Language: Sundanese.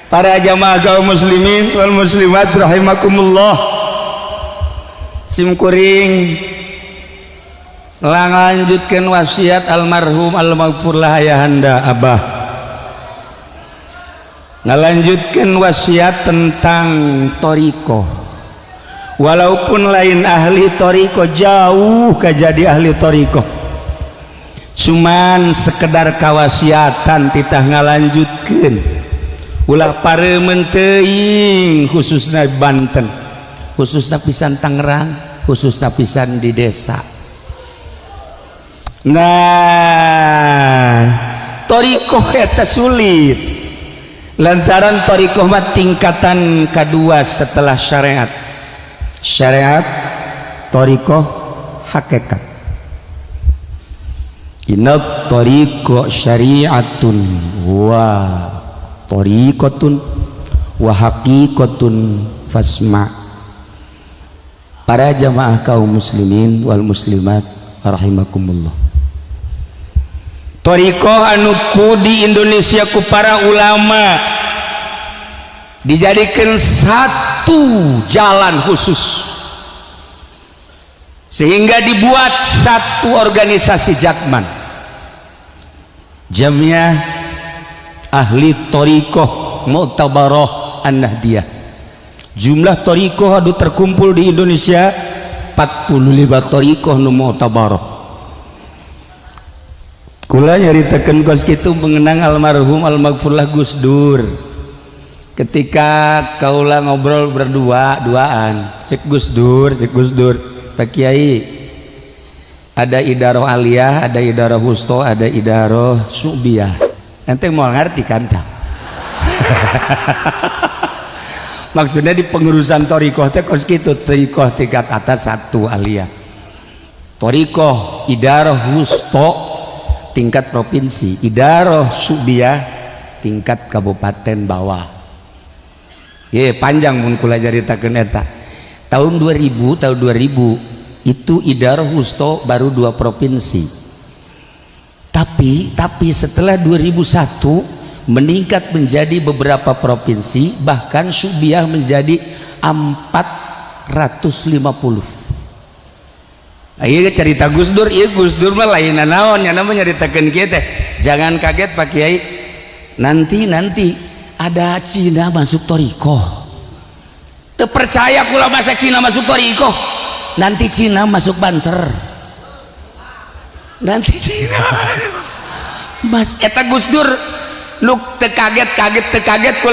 Para jamaah kaum muslimin wal muslimat rahimakumullah, sim kuring lanjutkan wasiat almarhum almaghfurlah ayahanda abah, ngalanjutkan wasiat tentang thoriqoh. Walaupun lain ahli thoriqoh, jauh kajadi ahli thoriqoh, cuman sekedar kawasiatan, titah ngalanjutkan. Ulah pareumeun teuing, khususnya Banten, khususnya pisan Tangerang, khususnya pisan di desa. Nah, thoriqoh eta sulit lantaran thoriqoh mah tingkatan kedua setelah syariat. Syariat, thoriqoh, hakikat. Inna thoriqo syariatun wa thoriqotun wa haqiqatun fasma. Para jamaah kaum muslimin wal muslimat rahimakumullah, thoriqoh anu ku di Indonesia ku para ulama dijadikan satu jalan khusus sehingga dibuat satu organisasi Jakman, Jamiah Ahli Thoriqoh Mu'tabarah An-Nahdiyah. Jumlah thoriqoh anu terkumpul di Indonesia 45 thoriqoh nu mu'tabarah. Kula nyaritakeun kos kitu mengenang almarhum almaghfurlah Gus Dur. Ketika kaula ngobrol berdua duaan, cek Gus Dur, cek Gus Dur, "Pak Kiai, ada idaroh aliyah, ada idaroh wusto, ada idaroh syu'biyah." Ente mau ngerti kan tak? Maksudnya di pengurusan thoriqoh teh kos kitu. Thoriqoh tingkat atas satu aliyah, thoriqoh idaroh wusto tingkat provinsi, idaroh syu'biyah tingkat kabupaten bawah. Ye, panjang mun kula caritakeun eta. Tahun 2000, tahun 2000 itu idaroh wusto baru dua provinsi, tapi setelah 2001 meningkat menjadi beberapa provinsi, bahkan syu'biyah menjadi 450. Iya, cerita Gus Dur, iya Gus Dur mah lain naon ya, namanya nyaritakeun kieu teh. "Jangan kaget, Pak Kiai, nanti nanti ada Cina masuk thoriqoh." Terpercaya kula, masa Cina masuk thoriqoh? Nanti Cina masuk Banser, nanti Cina Mas. Eta Gus Dur nu teu kaget-kaget, teu kaget kula.